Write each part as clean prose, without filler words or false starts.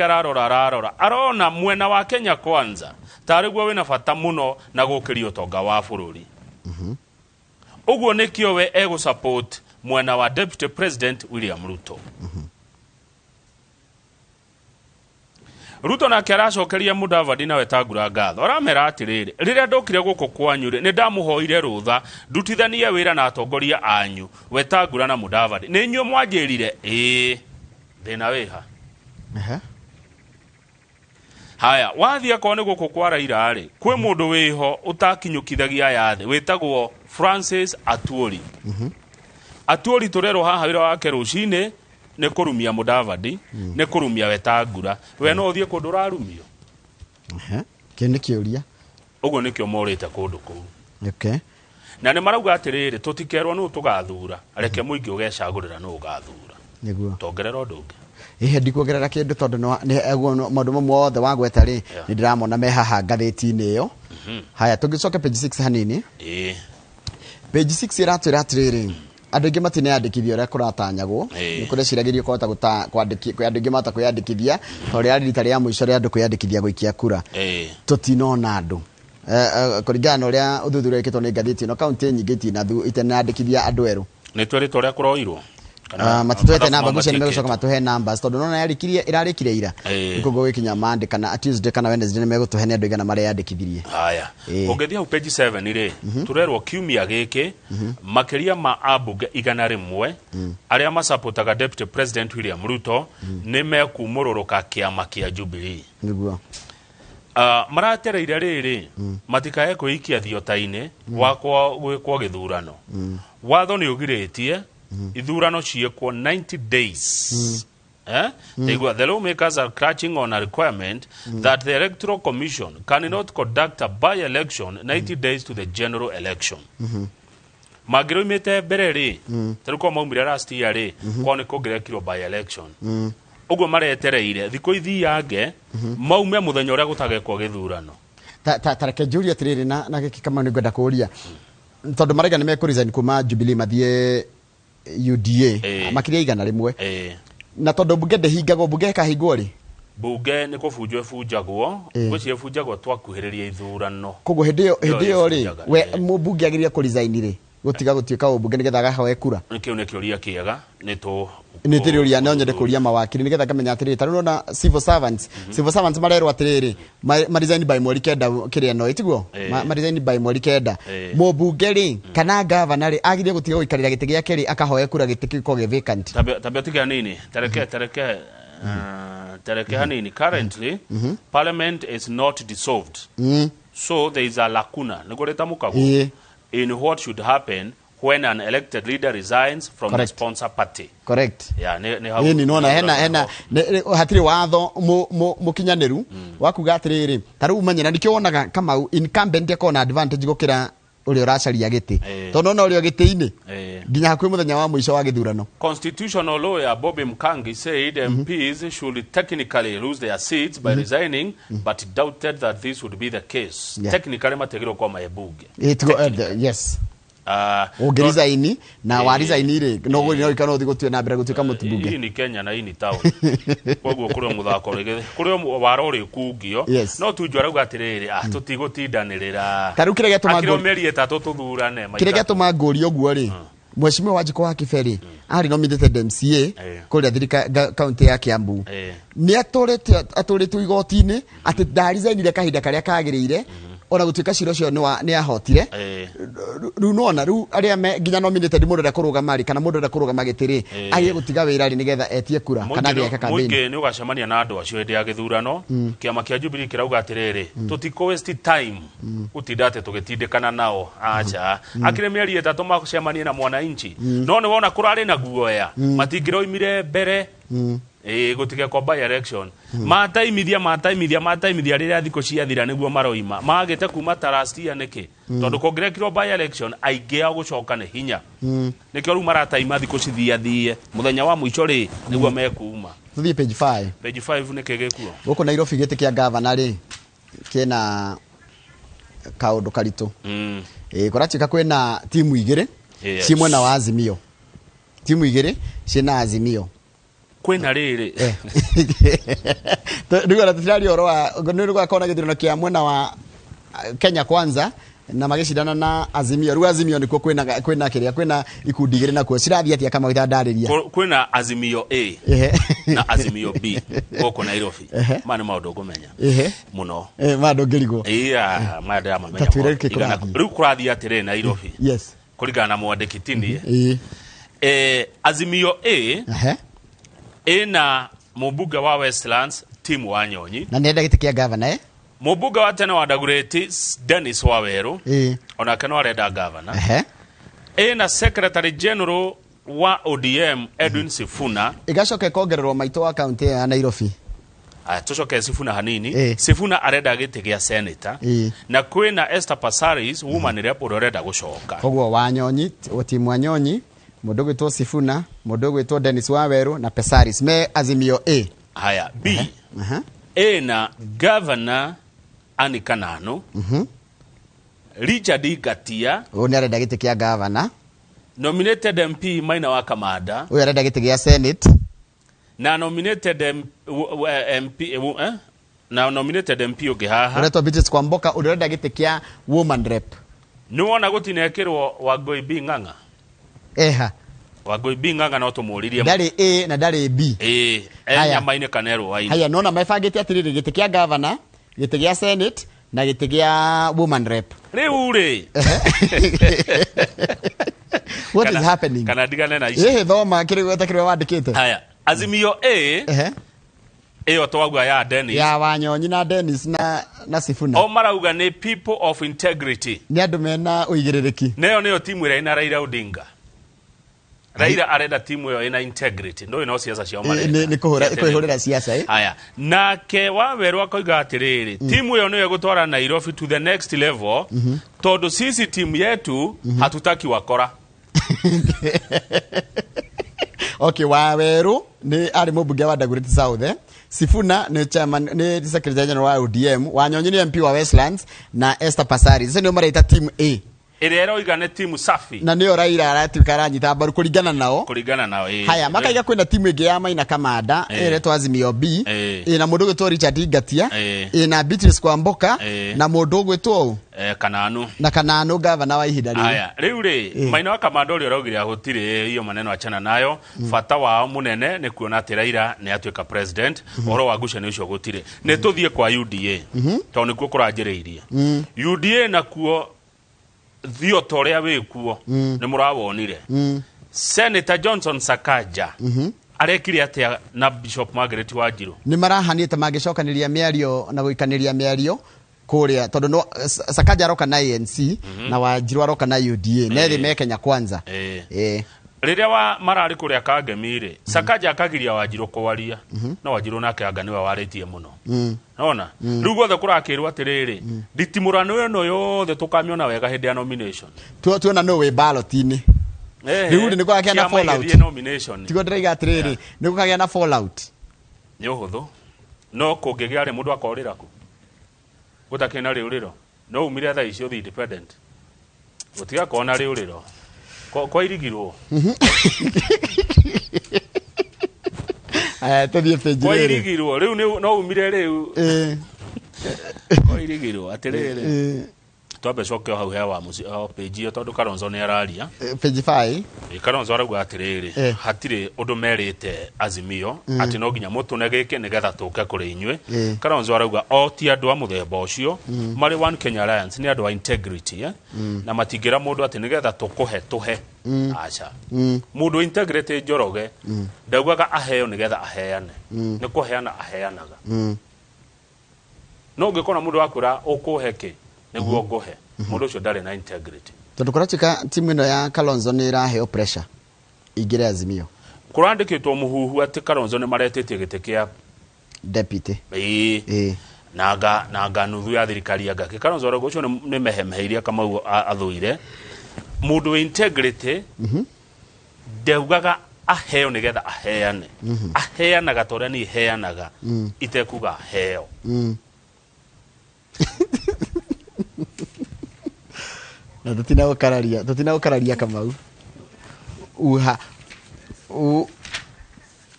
Ararora ararora arona mwena wa Kenya Kwanza tarĩ guo wĩna bata mũno na gũkĩria ũtonga wa bũrũri. Ũguo nĩkĩo we egũ support mwena wa Deputy President William Ruto. Ruto nake aracokeria Mudavadi na Wetangula ngatho, aramera atĩrĩrĩ, rĩrĩa ndokire gũkũ kwanyu rĩ, nĩ ndamũhoire rũtha ndutithanie wĩra na atongoria anyu Wetangula na Mudavadi, nĩ inyuĩ mwanjĩrire ĩĩ. Thĩna wĩha? Haya, wathiĩ akorwo nĩ gũkũ kwa Raila rĩ, kwĩ mũndũ wĩho ũtakinyũkithagia aya thĩ wĩtagwo Francis Atuori. Atuori tũrerwo haha wĩra wake rũcinĩ nĩ kũrumia Mudavadi, nĩ kũrumia Wetangula. We no ũthiĩ kũndũ ũrarumio? Kĩu nĩ kĩũria. Ũguo nĩkĩo morĩte kũndũ kũu. Na nĩ marauga atĩrĩrĩ, tũtikerwo nũ tũgathura, reke mũingĩ ũgecagũrĩra nũ ũgathura. Tongerera ũndũ ũngĩ. Ihe ndikuongerera kĩndũ tondũ maũndũ mamwe mothe wagweta rĩ, nĩ ndĩramona me haha ngathĩti-inĩ ĩyo. Haya, tũngĩcoka page 6 hanini. Page 6 ĩratwĩra atĩrĩrĩ, andũ aingĩ matineyandĩkithia ũrĩa kũratanyagwo. Nĩ kũreciragĩrio kũhota kwandĩki, andũ aingĩ mahota kwĩyandĩkithia tondũ rĩarĩ rita rĩa mũico rĩa andũ kwĩyandĩkithia gũikia kura. Tũtinona andũ. Kũringana na ũrĩa ũthuthuria wĩkĩtwo nĩ ngathĩti ĩno, kaunti nyingĩ itinandĩkithia andũ erũ. Nĩ tweritwo ũrĩa kũroirwo? Matitwete namba, ngwĩciria nĩ megũcoka matũhe numbers tondũ nona ĩrarĩkire ira. Nĩkuo gũgĩkinya Monday kana Tuesday kana Wednesday nĩ megũtũhe nĩ andũ aigana mareyandĩkithirie. Haya. Ũngĩthiĩ hau page 7 rĩ, tũrerwo kiumia gĩkĩ makĩria ma ambunge 100 arĩa masapotaga Deputy President William Ruto nĩ mekumũrũrũka kĩama kĩa Jubilee. Maratereire rĩrĩ, matikae kwĩikia thiota-inĩ wakwa gwĩkwo gĩthurano. Watho nĩ ũgirĩtie ithurano ciĩkwo 90 days. The lawmakers are clutching on a requirement that the Electoral Commission cannot conduct a by-election 90 days to the general election. Mangĩroimĩte mbere rĩ, tarĩu korwo maumire last year rĩ, korwo nĩ kũngĩrekirwo by-election. Ũguo maretereire thikũ ithiange maume mũthenya ũrĩa gũtagekwo gĩthurano. Ta reke njũrie atĩrĩrĩ, na gĩkĩ Kamau nĩ ngwenda kũũria tondũ maraiga nĩ mekũ resign kuma Jubilee mathiĩ UDA makĩria 100. Na tondũ mbunge ndĩhingagwo, mbunge ĩkahingwo rĩ? Mbunge nĩ kũbunjwo ĩbunjagwo, ngwĩciria ĩbunjagwo twakuhĩrĩria ithurano. Koguo hĩndĩ ĩyo, hĩndĩ ĩyo rĩ, ĩbunjaga, we mũmbunge agĩrĩire kũ resign rĩ, gũtiga gũtuĩka ũmbunge nĩgetha agahoe kura? Kĩu nĩ kĩũria kĩega, nĩ tũ Nĩ ndĩrĩũria, no nyende kũria mawakiri nĩgetha ngamenya atĩrĩrĩ, ta rĩu ũrona civil servants, civil servants marerwo atĩrĩrĩ, ma resign by mweri 9 kĩrĩa ĩno, ĩtiguo? Ma resign by mweri 9. Mũmbunge rĩ, kana gavana rĩ, agĩrĩire gũtiga gũikarĩra gĩtĩ gĩake rĩ, akahoe kura gĩtĩ kĩu gĩkorwo gĩ vacant. Tabia ũtige hanini, tareke, tareke, tareke hanini. Currently, parliament is not dissolved. So there is a lacuna. Nĩguo rĩtamũkagwo. In what should happen when an elected leader resigns from the sponsor party. Yeah, nĩ hau. Ĩni, nona, hena, hena, nĩ, nĩ, hatirĩ watho mũkinyanĩru wa kuga atĩrĩrĩ, ta rĩu ũmenye, na nĩkĩo wonaga Kamau incumbent akorwo na advantage gũkĩra ũrĩa ũracaria gĩtĩ. Tondũ nona ũrĩa gĩtĩ-inĩ, nginya hakuhĩ mũthenya wa mũico wa gĩthurano. Constitutional lawyer Bobby Mkangi said MPs should technically lose their seats by resigning, but doubted that this would be the case. Technically matigĩrwo kwa maebunge. Tigo, yes. Ũngĩresign, na wa resign rĩ, no gũthiĩ, no ikano ũthiĩ gũtuĩ na mbere gũtuĩka mũtubunge. Hii ni Kenya na hii ni town. Koguo kũrĩ o mũthako ũrĩ, kũrĩ o waro ũrĩkungio. No tu arauga atĩrĩrĩ, tũtigũtindanĩrĩra. Ta rĩu kĩrĩa gĩatũma Akĩrĩ o ngũri- mĩeri 3 tũthurane, maita Kĩrĩa gĩatũma ngũrie ũguo rĩ, Mheshimiwa Wanjikũ wa Kiberi arĩ nominated MCA kũrĩa kaunti ya Kiambu. Nĩ atũrĩtwo igoti-inĩ atĩ ndaresignire kahinda karĩa kagĩrĩire, ona gũtuĩka cira ũcio nĩ ahotire. Rĩu nĩwona, rĩu arĩa me nginya nominated mũndũ ũrĩa kũrũgama rĩ, kana mũndũ ũrĩa kũrũgama gĩtĩ rĩ, agĩe gũtiga wĩra rĩ nĩgetha etie kura, kana agĩe campaign. Mũingĩ nĩ ũgacemania na andũ acio hĩndĩ ya gĩthurano. Kĩama kĩa Jubilee kĩrauga atĩrĩrĩ, tũtikũ waste time gũtinda atĩ tũgĩtindĩkana nao. Aca. Akĩrĩ mĩeri 3 macemanie na mwananchi. No nĩ wona kũrarĩ na guoya. Matingĩroimire mbere. Gũtigekwo by election. Mataimithia, mataimithia, mataimithia rĩrĩa thikũ ciathira nĩguo maroima. Magĩte kuma ta last year nĩkĩ? Tondũ kũngĩrekirwo by election, aingĩ ao gũcoka nĩ hinya. Nĩkĩo rĩu marataima thikũ cithiathie. Mũthenya wa mũico rĩ, nĩguo mekuma. Tũthiĩ page 5. Page 5 nĩkĩ gĩkuo? Gũkũ Nairobi gĩtĩ kĩa gavana rĩ, kĩna kaũndũ karitũ. Kũratuĩka kwĩna timu igĩrĩ, ciĩ mwena wa Azimio. Timu igĩrĩ ciĩna Azimio. Kwĩna rĩrĩ. Rĩu ona tũtiraria ũhoro wa nĩ gũgakorwo na gĩthurano kĩa mwena wa Kenya Kwanza na magĩcindana na Azimio. Rĩu Azimio nĩkuo kwĩna kwĩna kĩrĩa, kwĩna ikundi igĩrĩ nakuo cirathiĩ atĩa kama ũtandarĩria? Kwĩna Azimio A na Azimio B gũkũ Nairobi. Maya nĩ maũndũ ngũmenya mũno. Ma ndũngĩrigwo. Iya, maya ndĩramamenya. Ta twĩre kĩ kũrathiĩ. Rĩu kũrathiĩ atĩrĩ Nairobi. Yes. Kũringana na mwandĩki tini. Azimio A ĩna mũmbunge wa Westlands Tim Wanyonyi. Na nĩenda gĩtĩ kĩa gavana, eh? Mũmbunge wa tene wa Dagoretti Dennis Waweru. Onake no arenda gavana. Ĩna Secretary General wa ODM Edwin Sifuna. Ĩgacoka ĩkongererwo maitũ wa kaunti ya Nairobi. Aya, tucoke Sifuna hanini. Sifuna arenda gĩtĩ gĩa senator. Na kwĩna Esther Passaris woman rep ũrĩa ũrenda gũcoka. Koguo Wanyonyi, Tim Wanyonyi, mũndũ ũgwĩtwo Sifuna, mũndũ ũgwĩtwo Dennis Waweru na Passaris me Azimio A. Haya, B. Ĩna Governor Anne Kananu. Richard Ngatia. Ũyũ nĩ arenda gĩtĩ kĩa governor. Nominated MP Maina wa Kamanda. Ũyũ arenda gĩtĩ gĩa Senate. Na nominated MP, na nominated MP ũngĩ haha. Ũretwo Beatrice Kwamboka, ũrĩa ũrenda gĩtĩ kĩa woman rep. Nĩ wona gũtinekĩrwo Wangũi B Ng'ang'a? Eha. Wangũi B Ng'ang'a no tũmũririe. Ndarĩ A na ndarĩ B. Nyama-inĩ kana ĩrũa-inĩ. Haya, nona mebangĩte atĩrĩrĩ, gĩtĩ kĩa governor, gĩtĩ gĩa Senate na gĩtĩ gĩa woman rep. Rĩu rĩ. What is happening? Kana ndigane na ici. Thoma kĩrĩa gweta kĩrĩa wandĩkĩte. Haya, Azimio A. Ĩyo twauga ya Dennis. Ya Wanyonyi na Dennis na Sifuna. O marauga nĩ people of integrity. Nĩ andũ mena ũigĩrĩrĩki. Neyo nĩyo timu ĩrĩa ĩna Raila Odinga. Raila arenda timu ĩyo ĩna integrity. Ndũĩ no siasa ciao marenda. Nĩ kũhũrĩra siasa, eh? Haya, nake Waweru akoiga atĩrĩrĩ, timu ĩyo nĩyo ĩgũtwara Nairobi to the next level, tondũ sisi timu yetu hatutaki wakora. Okay, Waweru nĩ arĩ mũmbunge wa Dagoretti South, eh? Sifuna nĩ chairman, nĩ secretary general wa ODM, Wanyonyi nĩ MP wa Westlands na Esther Passaris. Icio nĩo mareita team A. Ĩrĩa ĩroiga nĩ timu safi. Na nĩyo Raila aratuĩka aranyita mbaru kũringana nao. Kũringana nao, Haya, makaiga kwĩna timu ĩngĩ ya Maina Kamanda, ĩretwo Azimio B, ĩna mũndũ ũgwĩtwo Richard Ngatia, ĩna Beatrice Kwamboka, na mũndũ ũgwĩtwo ũ? Kananu. Na Kananu gavana wa ihinda rĩrĩ. Haya, rĩu rĩ, Maina wa Kamanda ũrĩa ũraugire gũtirĩ iyo maneno achana nayo, bata wao mũnene nĩ kuona atĩ Raila nĩ atuĩka president, ũhoro wa ngucanio ũcio gũtirĩ. Nĩ tũthiĩ kwa UDA, tondũ nĩkuo kũranjĩrĩirie. UDA nakuo thio ta ũrĩa wĩkuo, nĩ mũrawonire. Senator Johnson Sakaja arekire atĩa na Bishop Margaret Wanjiru? Nĩ marahanĩte mangĩcokanĩria mĩario na gũikanĩria mĩario kũrĩa, tondũ no Sakaja aroka na ANC na Wanjiru aroka na UDA, nerĩ me Kenya Kwanza. Rĩrĩa wa mararĩ kũrĩa Kangemi rĩ, Sakaja akagiria Wanjiru kwaria, no Wanjiru nake anga nĩwe warĩtie mũno. Nona? Rĩu guothe kũrakĩrwo atĩrĩrĩ, nditimũrano ĩno yothe tũkamĩona wega hĩndĩ ya nomination. Tuona nũ wĩ ballot-inĩ. Rĩu rĩ, nĩ kũgagĩa na Kĩama fallout. gĩthiĩ nomination. Tiguo ndĩraiga atĩrĩrĩ, nĩ gũkagĩa na fallout. Nĩ ũhũthũ. No kũngĩgĩa rĩ, mũndũ akorĩra kũ? Gũtakĩrĩ na rĩũrĩro. No umire thaa icio ũthiĩ independent. Gũtigakorwo na rĩũrĩro. Kwairigirwo. Aya, tũthiĩ page rĩrĩ. Kwairigirwo. Rĩu no umire rĩu. Kwairigirwo atĩrĩrĩ. Twambe coke hau he wa mũciĩ, o page ĩyo tondũ Kalonzo nĩ araria. Page 5. Kalonzo arauga atĩrĩrĩ, hatirĩ ũndũ merĩte Azimio, atĩ no nginya mũtũne gĩkĩ nĩgetha tũke kũrĩ inyuĩ. Kalonzo arauga o ti andũ a mũthemba ũcio, marĩ One Kenya Alliance nĩ andũ a integrity, na matingĩra mũndũ atĩ nĩgetha tũkũhe tũhe. Aca. Mũndũ integrity Njoroge, ndaugaga aheo nĩgetha aheane. Nĩ kũheana aheanaga. No ũngĩkona mũndũ wakwĩra ũkũhe kĩ, nĩguo ngũhe. Mũndũ ũcio ndarĩ na integrity. Tondũ kũratuĩka timu ĩno ya Kalonzo nĩ ĩraheo pressure ingĩre Azimio. Kũrandĩkĩtwo mũhuhu atĩ Kalonzo nĩ maretĩtie gĩtĩ kĩa deputy. Na nga nuthu ya thirikari ya ngakĩ. Kalonzo arauga ũcio nĩ mehemeheirie Kamau athũire. Mũndũ wĩ integrity ndaugaga aheo nĩgetha aheane. Aheanaga ta ũrĩa niĩ heanaga, itekuga aheo. Na tũtina gũkararia Kamau. Uha. U.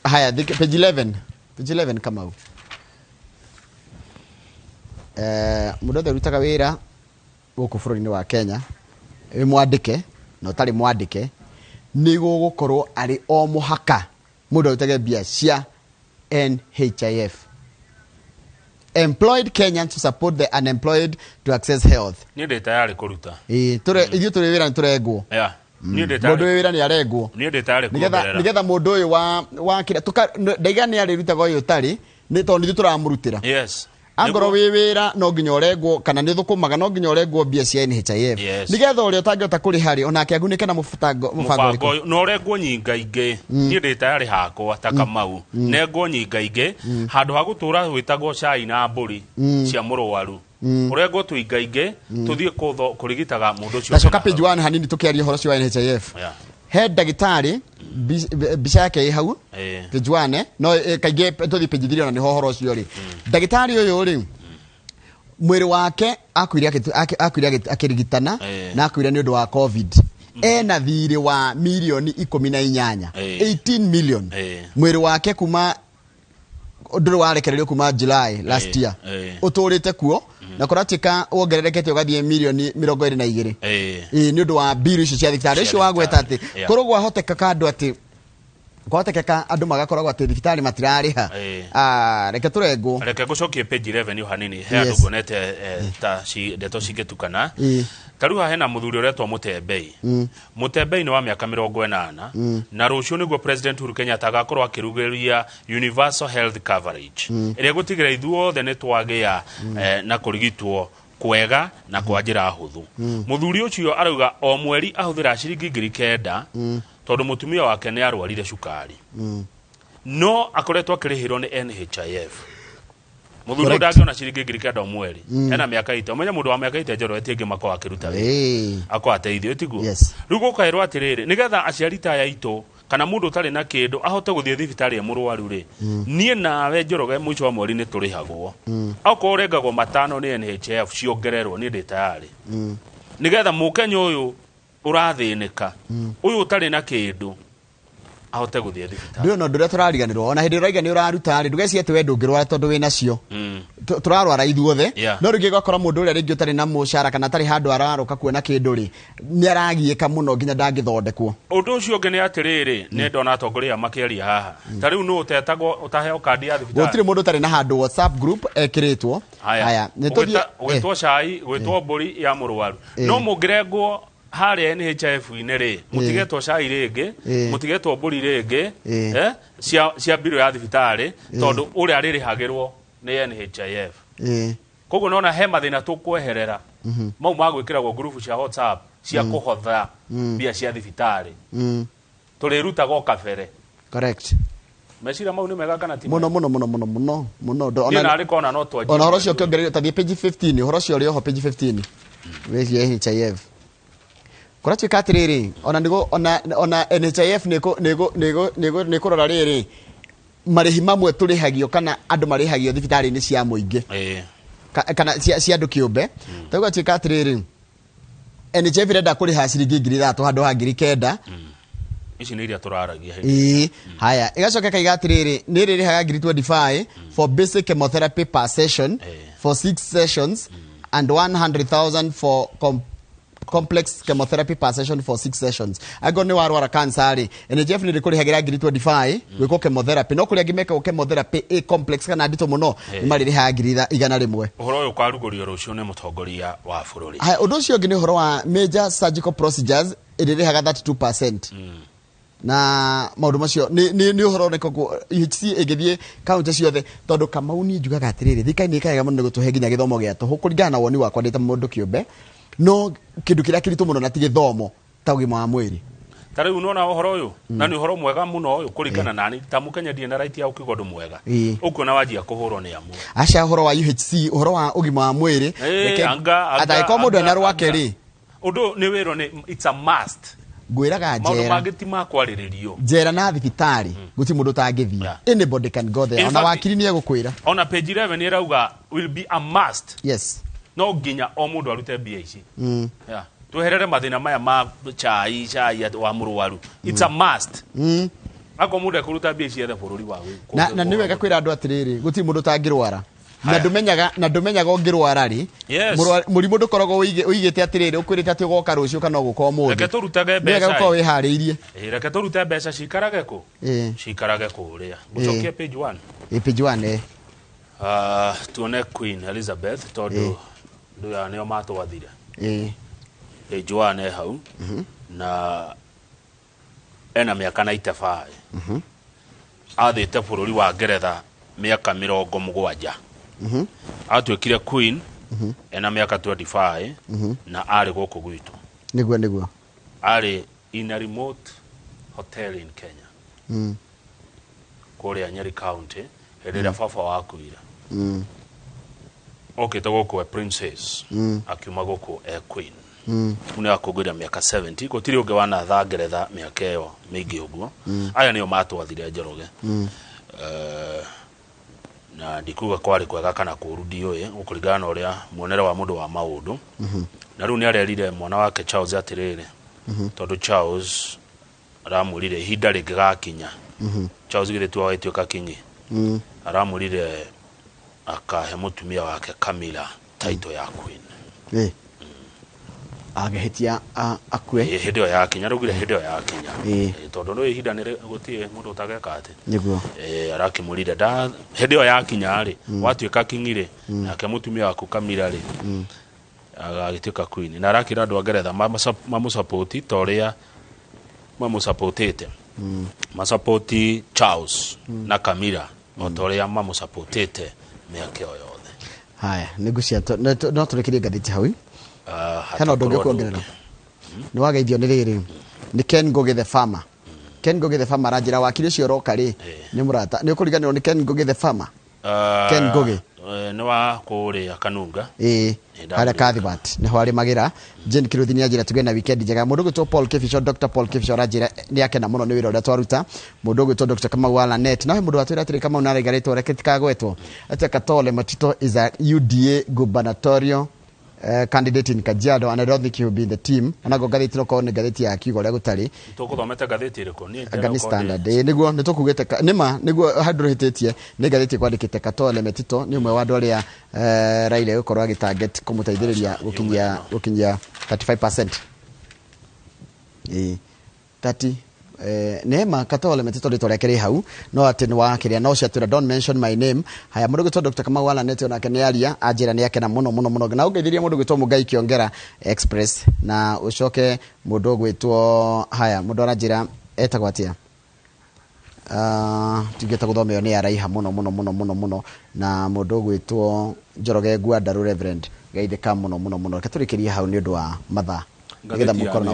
Haya, page 11, page 11, Kamau. Mũndũ othe ũrutaga wĩra gũkũ bũrũri-inĩ wa Kenya, wĩ mwandĩke na ũtarĩ mwandĩke, nĩ gũgũkorwo arĩ o mũhaka mũndũ arutage mbia cia NHIF. Employed Kenyans to support the unemployed to access health. Niĩ ndĩ tayarĩ kũruta. Ĩĩ, ithuĩ tũrĩ wĩra nĩ tũrengwo. Niĩ ndĩ Mũndũ tayarĩ. Wĩ wĩra nĩ arengwo. Niĩ ndĩ tayarĩ Nĩgetha kuongerera. Nĩgetha mũndũ ũyũ wa kĩrĩa ndaiga nĩ arĩrutaga ũyũ ũtarĩ, nĩ tondũ nithuĩ tũramũrutĩra. Angorwo wĩ wĩra no nginya ũrengwo, kana nĩ thũkũmaga no nginya ũrengwo mbia cia NHIF, nĩgetha ũrĩa ũtangĩhota kũrĩha rĩ, onake agunĩke na mũbango Mũbango ũrĩkũ? Ũyũ na ũrengwo nyingaingĩ. Niĩ ndĩ tayarĩ hakwa ta Kamau nengwo nyingaingĩ handũ ha gũtũra gwĩtagwo cai na mbũri cia mũrwaru, ũrengwo tũingaingĩ tũthiĩ kũrigitaga mũndũ ũcio. Ndacoka wĩna page hau. 1 hanini tũkĩaria ũhoro ũcio wa NHIF. He ndagĩtarĩ, mbica yake ĩ hau page 1, no kaingĩ tũthiĩ page 3, ona nĩho ũhoro ũcio rĩ. Ndagĩtarĩ ũyũ rĩ, mwĩrĩ wake akuire akĩrigitana na akuire nĩ ũndũ wa COVID. Ena thirĩ wa mirioni 18, 18 million. Mwĩrĩ wake kuma ndũrĩ warekererio kuma July last year, ũtũrĩte kuo na kũratuĩka wongererekete ũgathiĩ mirioni 22. Ĩĩ, nĩ ũndũ wa mbiru icio cia thibitarĩ. Cia Ũcio wagweta atĩ thibitarĩ, yeah. kũrĩ gwahotekeka andũ atĩ kwahotekeka andũ magakoragwo atĩ thibitarĩ matirarĩha. Ah, reke tũrengwo. Reke ngũcokie page 11 o hanini, he andũ nguonete ta ndeto cingĩtukana. Ta rĩu haha hena mũthuri ũretwo Mũtembei. Mũtembei nĩ wa mĩaka 80, na rũciũ nĩguo President Uhuru Kenyatta agakorwo akĩrugĩria universal health coverage ĩrĩa ĩgũtigĩra ithuothe nĩ twagĩa na kũrigitwo kwega na kwa njĩra hũthũ. Mũthuri ũcio arauga o mweri ahũthĩra ciringi 9,000, tondũ mũtumia wake nĩ arwarire cukari, no akoretwo akĩrĩhĩrwo nĩ NHIF. Mũthuri ũyũ ndangĩona ciringi 9,000 o mweri, ena mĩaka ite ũmenye mũndũ wa mĩaka ite njoro ĩtingĩ makorwo akĩruta wĩra, akorwo ateithio tiguo. Rĩu gũkaĩrwo atĩrĩrĩ, nĩgetha aciari ta aya aitũ kana mũndũ ũtarĩ na kĩndũ ahote gũthiĩ thibitarĩ e mũrwaru rĩ, niĩ nawe Njoroge mũico wa mweri nĩ tũrĩhagwo. Okorwo ũrengagwo matano nĩ NHIF, ciongererwo. Niĩ ndĩ tayarĩ, nĩgetha mũkenya ũyũ ũrathĩnĩka, ũyũ ũtarĩ na kĩndũ, ahote gũthiĩ thibitarĩ. Ndũrĩ ona ũndũ ũrĩa tũrariganĩrwo, ona hĩndĩ ũraiga nĩ ũraruta rĩ, ndũgecirie atĩ we ndũngĩrwara tondũ wĩ nacio. Tũrarwara ithuothe. No rĩngĩ ũgakora mũndũ ũrĩa rĩngĩ ũtarĩ na mũcara kana atarĩ handũ ararũka kuona kĩndũ rĩ, nĩ aragiĩka mũno nginya ndangĩthondekwo. Ũndũ ũcio ũngĩ nĩ atĩrĩrĩ, nĩ ndona atongoria makĩaria haha, ta rĩu nũ ũtetagwo ũtaheo kandi ya thibitarĩ? Gũtirĩ mũndũ ũtarĩ na handũ WhatsApp group ekĩrĩtwo. Haya. Haya, nĩ tũthiĩ. Ũgĩtwo cai, gwĩtwo mbũri ya mũrwaru, no mũngĩrengwo harĩa NHIF-inĩ rĩ, mũtigetwo cai rĩngĩ, mũtigetwo mbũri rĩngĩ, cia mbirũ ya thibitarĩ, tondũ ũrĩa arĩrĩhagĩrwo nĩ NHIF. Koguo nona he mathĩna tũkweherera mau ma gwĩkĩragwo ngurubu cia WhatsApp cia kũhotha mbia cia thibitarĩ. Tũrĩrutaga o kabere. Meciria mau nĩ mega kana ti? Mũno mũno mũno mũno mũno mũno. Niĩ narĩ kona no twanjie. Ona ũhoro ũcio ũkĩongererio, tathiĩ page 15, ũhoro ũcio ũrĩ oho page 15 wĩgiĩ NHIF. Kũratuĩka atĩrĩrĩ, ona nĩgo ona NHIF nĩ kũrora rĩrĩ marĩhi mamwe tũrĩhagio kana andũ marĩhagio thibitarĩ-inĩ cia mũingĩ kana cia andũ kĩũmbe. Ta gũgatuĩka atĩrĩrĩ, NHIF ĩrenda kũrĩha ciringi 3,000 handũ ha 9,000. Ici nĩ iria tũraragia hĩndĩ. Ĩĩ, haya, ĩgacoka ĩkaiga atĩrĩrĩ, nĩ ĩrĩrĩhaga 25,000 for basic chemotherapy per session for six sessions and 100,000 for complex chemotherapy per session for six sessions. Angĩkorwo nĩ warwara cancer rĩ, NHIF nĩ ĩrĩkũrĩhagĩra 25,000 gwĩkwo chemotherapy, no kũrĩ angĩ mekagwo chemotherapy ĩ complex kana nditũ mũno, nĩ marĩrĩhaga 100,000. Ũhoro ũyũ ũkarugũrio rũciũ nĩ mũtongoria wa bũrũri. Haya, ũndũ ũcio ũngĩ nĩ ũhoro wa major surgical procedures, ĩrĩrĩhaga 32%, na maũndũ macio nĩ ũhoro ũrĩkũ UHC ĩngĩthiĩ kaunti ciothe? Tondũ Kamau, niĩ njugaga atĩrĩrĩ, thirikari nĩ ĩkaga mũno nĩ gũtũhe nginya gĩthomo gĩa tũhũ, kũringana na woni wakwa ndĩ ta mũndũ kĩũmbe, no kĩndũ kĩrĩa kĩritũ mũno na ti gĩthomo ta ũgima wa mwĩrĩ. Ta rĩu nona ũhoro ũyũ, na nĩ ũhoro mwega mũno ũyũ kũringana nani ta mũkenya, ndirĩ na right ya gũkiuga ũndũ mwega. Ũkuona wanjia kũhũrwo nĩ amwe. Aca, ũhoro wa UHC, ũhoro wa ũgima wa mwĩrĩ, anga, atangĩkorwo mũndũ ena rwake anga. rĩ. Ũndũ ũyũ nĩ wĩrwo nĩ it's a must. Ngwĩraga Maũndũ njera mangĩ ti ma kwarĩrĩrio. Njera na thibitarĩ gũtirĩ mũndũ ũtangĩthiĩ. Anybody can go there. In Ona fact, wakiri nĩ egũkwĩra. Ona page 11 ĩrauga will be a must. No nginya o mũndũ arute mbia ici. Yeah. Tweherere mathĩna maya ma chai chai wa mũrwaru. It's a must. Ako mundu ekuruta mbia ciethe bũrũri wa na nĩ wega kwĩra andũ atĩrĩrĩ gũtirĩ mũndũ ũtangĩrwara na ndũmenyaga ũngĩrwara rĩ mũrimũ ndũkoragwo ũigĩte atĩrĩrĩ ũkwĩrĩte atĩ ũgoka rũciũ kana ũgũka ũmũthĩ. Reke tũrutage mbeca. Nĩ wega gũkorwo wĩharĩirie. Reke tũrute mbeca cikarage kũ? Cikarage kũrĩa. Gũcokia page 1. Page 1 tuone Queen Elizabeth tondũ andũ aya nĩo matwathire. Page 1 hau na ena mĩaka 95. Athĩte bũrũri wa Ngeretha mĩaka 70. Atuĩkire queen ena mĩaka 25 na arĩ gũkũ gwitũ. Nĩguo. Arĩ in a remote hotel in Kenya. Kũrĩa Nyeri County hĩndĩ ĩrĩa baba wakuire. Okĩte gũkũ e princess akiuma gũkũ e queen. Nĩ akũngũĩra mĩaka 70 gũtirĩ ũngĩ wanatha Ngeretha mĩaka ĩyo mĩingĩ ũguo. Aya nĩo matwathire Njoroge. Na ndikuga kwarĩ kwega kana kũũru ndiũĩ gũkũringana na ũrĩa muonere wa mũndũ wa maũndũ. Na rĩu nĩarerire mwana wake Charles atĩrĩrĩ tondũ Charles aramwĩrire ihinda rĩngĩgakinya. Charles githĩ tu agĩtuĩka kingi. Aramwĩrire akahe mũtumia wake Camilla title ya queen. Agĩhĩtia akue. Hĩndĩ ĩyo yakinya raugire hĩndĩ ĩyo yakinya. Tondũ no ihinda nĩ gũtirĩ mũndũ ũtageka atĩ. Nĩguo. Arakĩmwĩrire nda hĩndĩ ĩyo yakinya rĩ watuĩka kingi rĩ nake mũtumia waku Camilla rĩ agagĩtuĩka queen. Na arakĩra andũ a Ngeretha mamũsapoti ta ũrĩa mamũsapotĩte. Masapoti Charles na Camilla o ta ũrĩa mamũsapotĩte mĩaka ĩyo yothe. Haya nĩngũcia no tũrĩkĩrie ngathĩti hau. Hena ũndũ ũngĩ kuongerera. Nĩ wageithio nĩ rĩrĩ nĩ Ken Ngugi the farmer. Ken Ngugi the farmer aranjĩra wakiri ũcio ũroka rĩ nĩ mũrata. Nĩ ũkũriganĩrwo nĩ Ken Ngugi the farmer? Ken Ngugi nĩ wa kũrĩa Kanunga. Harĩa Kathibat nĩho arĩmagĩra. Jane Kiruthi nĩ anjĩra tũgĩe na weekend njega. Mũndũ ũgwĩtwo Paul Kibisho, Dr. Paul Kibisho aranjĩra nĩ akena mũno nĩ wĩra ũrĩa twaruta. Mũndũ ũgwĩtwo Dr. Kamau wa Lanet. Na he mũndũ watwĩra atĩrĩ Kamau nĩaraiga rĩtwa rĩake rĩtikagwetwo. Atĩ Katole Matito is a UDA gubernatorial candidate in Kajiado and I don't think he will be in the team. Anago ngathĩti no korwo nĩ ngathĩti ya kiugo ũrĩa gũtarĩ. Tũgũthomete ngathĩti ĩrĩkũ? Niĩ nĩ Standard. Nĩguo nĩ tũkugĩte nĩma nĩguo handũ rũhĩtĩtie nĩ ngathĩti kwandĩkĩte Katole Metito nĩ ũmwe wa andũ arĩa Raila gũkorwo agĩtarget kũmũteithĩrĩria gũkinyia 35%. 30 Neema Katole Metito rĩtwa rĩake rĩ hau no atĩ nĩ wa kĩrĩa no ciatwĩra don't mention my name. Haya mũndũ ũgwĩtwo Dr. Kamau wa Lanet onake nĩ aria anjĩra nĩ akena mũno mũno mũno na ũngeithirie mũndũ ũgwĩtwo Mũngai Kĩongera Express na ũcoke mũndũ ũgwĩtwo haya mũndũ aranjĩra etagwo atĩa tugĩte gũthoma ĩyo nĩ araiha mũno mũno mũno mũno mũno na mũndũ ũgwĩtwo Njoroge Ngwandarũ Reverend geithĩka mũno mũno mũno. Reke tũrĩkĩrie hau nĩ ũndũ wa mathaa. Nĩgetha mũkorwo na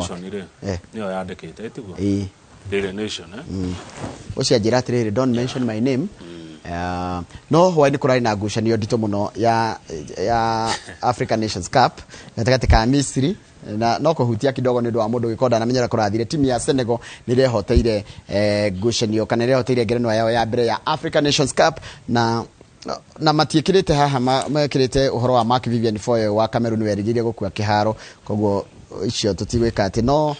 nĩyo yandĩkĩte tiguo? Daily Nation Ũcio anjĩra atĩrĩrĩ don't mention my name. No hwaĩ nĩ kũrarĩ na ngucanio nditũ mũno ya African Nations Cup gatagatĩ ka Misri na no kũhutia kidogo nĩ ũndũ wa mũndũ gĩkonda na menyera kũrathire timu ya Senegal nĩ irehoteire ngucanio kana irehoteire ngerenwa yao ya mbere ya African Nations Cup na matiĩkĩrĩte haha mekĩrĩte ũhoro wa Mark Vivian Foe wa Cameroon werĩgĩrĩire gũkua kĩharo koguo icio tũtigwĩka atĩ no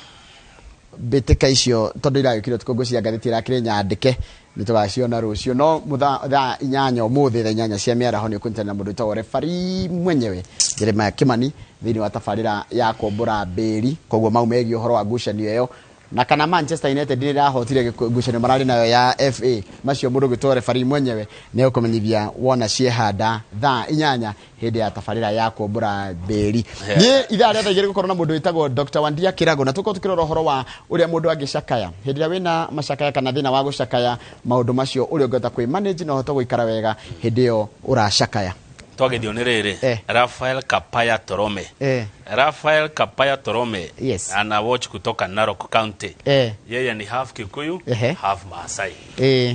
mbĩtĩka icio tondũ iragĩkire ũtukũ ngwĩciria ngathĩti ĩrakĩrĩ nyandĩke nĩ tũgaciona rũciũ no thaa 8 ũmũthĩ thaa 8 cia mĩaraho nĩ ũkũnyitana na mũndũ wĩtagwo referee mwenyewe Jeremiah Kimani thĩinĩ wa tabarĩra ya kuombora mbĩri koguo mau megiĩ ũhoro wa ngucanio ĩyo na kana Manchester United nĩ ĩrahotire ngucanio mararĩ nayo ya FA macio mũndũ ũgwĩtwo referee mwenyewe nĩ ũkũmenyithia wona ciehanda thaa 8 hĩndĩ ya tabarĩra ya kuombora mbĩri. Niĩ ithaa rĩa thaa 2 gũkorwo na mũndũ wĩtagwo Dr. Wandia Kĩrago na tũkorwo tũkĩrora ũhoro wa ũrĩa mũndũ angĩcakaya hĩndĩ ĩrĩa wĩna macakaya kana thĩna wa gũcakaya maũndũ macio ũrĩa ũngĩhota kwĩ manage na ũhote gũikara wega hĩndĩ ĩyo ũracakaya. Twagethio nĩ rĩrĩ Rafael Kapaya Torome. Rafael Kapaya Torome. Yes. Ana watch kutoka Narok County. Yeye ni half Kikuyu, half Maasai.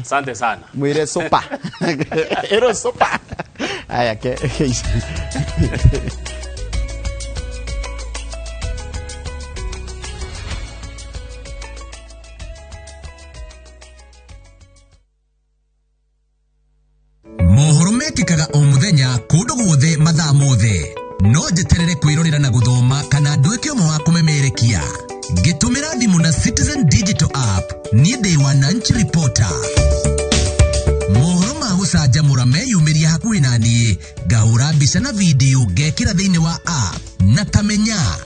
Asante sana. Mwire sopa. Ero sopa. Aya ke. Mohoro mekĩkaga o mũthenya kũndũ guothe mathaa mothe no njeterere kwĩrorera na gũthoma kana nduĩke ũmwe wa kũmemerekia. Ngĩtũmĩra thimũ na Citizen Digital App, niĩ ndĩ Wananchi Reporter. Mohoro ma gũcanjamũra meyumĩria hakuhĩ na niĩ, ngahũra mbica na video ngekĩra thĩinĩ wa app na tamenya.